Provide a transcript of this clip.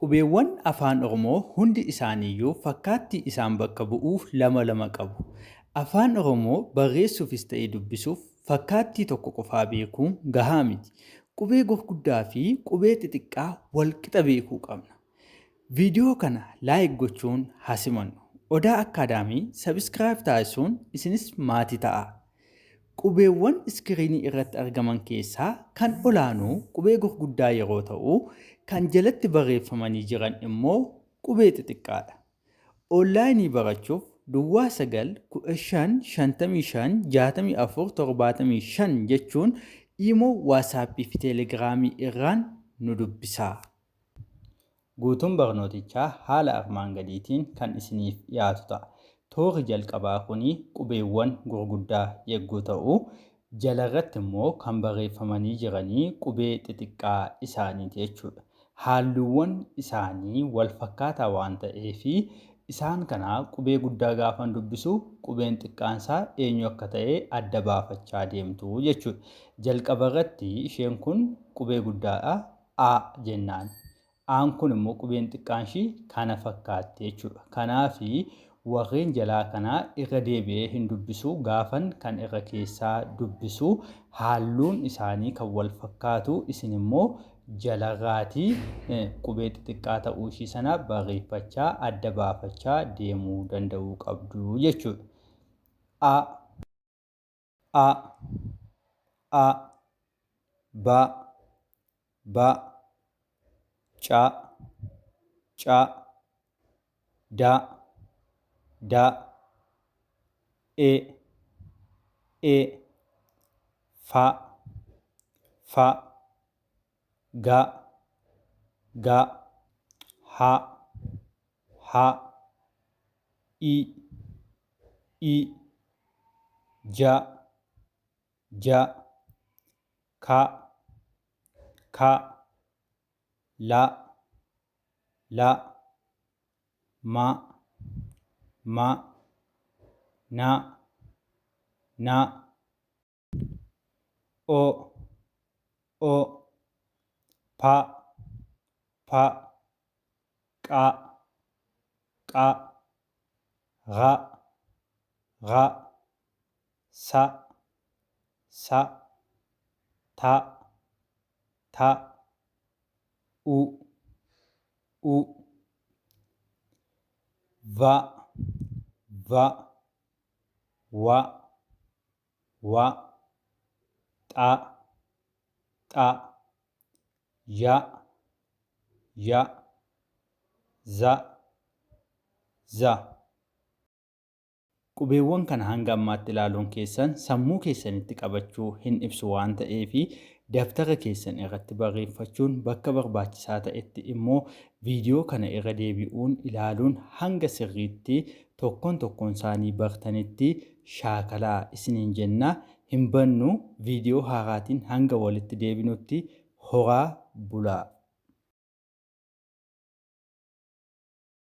Qubeewwan Afaan Oromoo hundi isaaniiyyuu fakkaattii isaan bakka bu'u lama lama qabu. Afaan Oromoo barreessuufis ta'e dubbisuuf fakkaattii tokko qofaa beekuun gahaa miti. Qubee gurguddaa fi qubee xixiqqaa walqixa beekuu qabna. Viidiyoo kana like gochuun haa simannu. Odaa Akkaadaamii subscribe taasisuun isinis maatii ta'aa. Qubeewwan iskiriinii irratti argaman keessaa kan olaanu qubee gurguddaa yeroo ta'u, kan jalatti barreeffamanii jiran immoo qubee xixiqqaadha. Onlaayinii barachuuf duwwaa 9 15 55 64 75 jechuun Imo, WhatsApp fi Teelegiraamii irraan nu dubbisaa. Guutuun barnootichaa haala armaan gadiitiin kan isiniif dhiyaatu ta'a. Toorri jalqabaa kuni qubeewwan gurguddaa yegguu ta'u, jalarratti immoo kan barreeffamanii jiranii qubee xixiqqaa isaaniiti jechuudha. Haalluuwwan isaanii wal fakkaataa waan ta'eef isaan kana qubee guddaa gaafan dubbisu qubeen xiqqaan isaa eenyu akka ta'e adda baafachaa deemtu jechuudha. Jalqabarratti isheen kun qubee guddaadha. A jennaan. A'n kun immoo qubeen xiqqaan ishii kana fakkaatti jechuudha. Kanaaf warreen jalaa kana irra deebi'ee hin dubbisu gaafan kan irra keessaa dubbisu haalluun isaanii kan wal fakkaatu isin immoo jalarraatii qubee xixiqqaa ta'uu ishii sana barreeffachaa adda baafachaa deemuu danda'uu qabdu jechuudha. A A A B B C C D D E E F F G G H H I I J J K K L L M M N N O O P P Q Q R R S S T T U U V V W W X X Y Y Z Z. Qubeewwan kana hanga ammaatti ilaaluun keessan sammuu keessanitti qabachuu hin ibsu waan ta'eef dabtara keessan irratti barreeffachuun bakka barbaachisaa ta'etti immoo viidiyoo kana irra deebi'uun ilaaluun hanga sirriitti tokkoon tokkoon isaanii bartanitti shaakalaa isiniin jenna. Hin bannu viidiyoo haaraatiin hanga walitti deebinutti horaa bulaa.